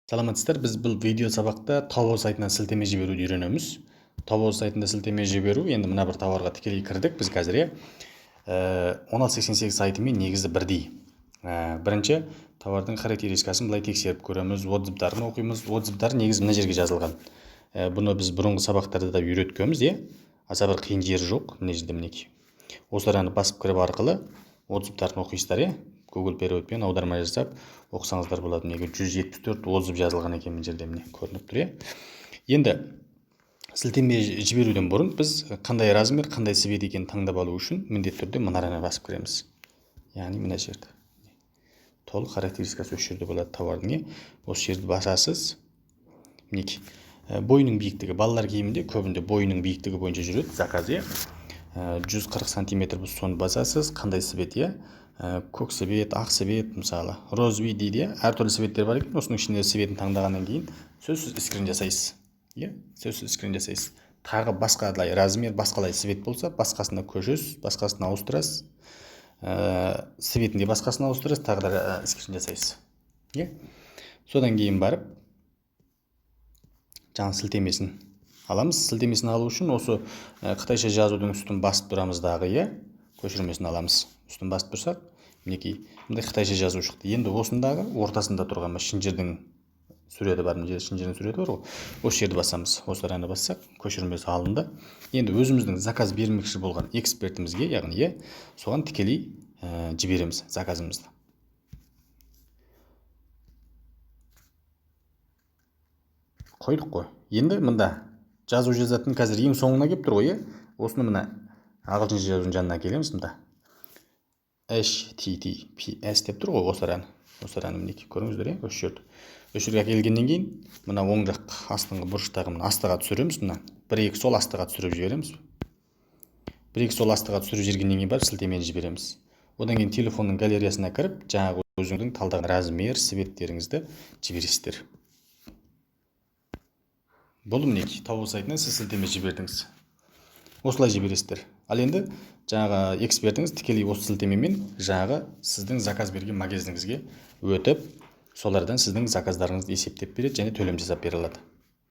Саламатсыздар. Біз бұл видео сабақта Taobao сайтынан сілтеме жіберуді үйренеміз. Taobao сайтында сілтеме жіберу, енді мына бір товарға тікелей кірдік біз қазір, иә. 1688 сайтымен негізі бірдей. Бірінші товардың характеристикасын былай тексеріп көреміз, отзывтарын оқимыз. Отзывтар негізі мына жерге жазылған. Бұны біз бұрынғы сабақтарда да үйреткенбіз, иә. Аса бір қиын жері жоқ. Мына жерде мінекей. Осы араны басып кіріп арқылы отзывтарын оқисыздар, иә. Google переводпен аударма жасап оқысаңыздар болады. Мінекей 174 отзыв жазылған екен мына жерде, міне көрініп тұр, иә. Енді сілтеме жіберуден бұрын біз қандай размер, қандай цвет екенін таңдап алу үшін міндетті түрде мына араны басып кіреміз. Яғни мына жерді. Толық характеристикасы осы жерде болады товардың, иә. Осы жерді басасыз. Мінекей бойының биіктігі, балалар киімінде көбінде бойының биіктігі бойынша жүреді заказ, иә. 140 сантиметр болса, соны басасыз. Қандай цвет, иә? Көк цвет, ақ цвет, мысалы, розовый дейді, иә. Әртүрлі цветтер бар екен. Осының ішінде цветін таңдағаннан кейін сөзсіз скрин жасайсыз, иә, сөзсіз скрин жасайсыз. Тағы басқалай размер, басқалай цвет болса, басқасына көшесіз, басқасын ауыстырасыз, цветін де басқасын ауыстырасыз, тағы да скрин жасайсыз, иә. Содан кейін барып жаңа сілтемесін аламыз. Сілтемесін алу үшін осы қытайша жазудың үстін басып тұрамыз дағы, иә, көшірмесін аламыз. Үстін басып тұрсақ, мінекей мындай қытайша жазу шықты. Енді осындағы ортасында тұрған мына шынжырдың суреті бар, мына жерде шынжырдың суреті бар ғой, осы жерді басамыз. Осы араны бассақ, көшірмесі алынды. Енді өзіміздің заказ бермекші болған экспертімізге, яғни, иә, соған тікелей жібереміз заказымызды. Қойдық қой. Енді мында жазу жазатын қазір ең соңына келіп тұр ғой, иә. Осыны мына ағылшынша жазудың жанына келеміз, мында HTTPS деп тұр ғой, осы араны. Осы араны мінекей көріңіздер, иә, осы жерді. Осы жерге әкелгеннен кейін мына оң жақ астыңғы бұрыштағы мына астыға түсіреміз, мына бір-екі сол астыға түсіріп жібереміз. Бір-екі сол астыға түсіріп жібергеннен кейін барып сілтемені жібереміз. Одан кейін телефонның галереясына кіріп, жаңағы өзіңіздің талдаған размер, цветтеріңізді жібересіздер. Болды, мінекей Taobao сайтынан сіз сілтеме жібердіңіз. Осылай жібересіздер. Ал енді жаңағы экспертіңіз тікелей осы сілтемемен жаңағы сіздің заказ берген магазиніңізге өтіп, солардан сіздің заказдарыңызды есептеп береді және төлем жасап бере алады.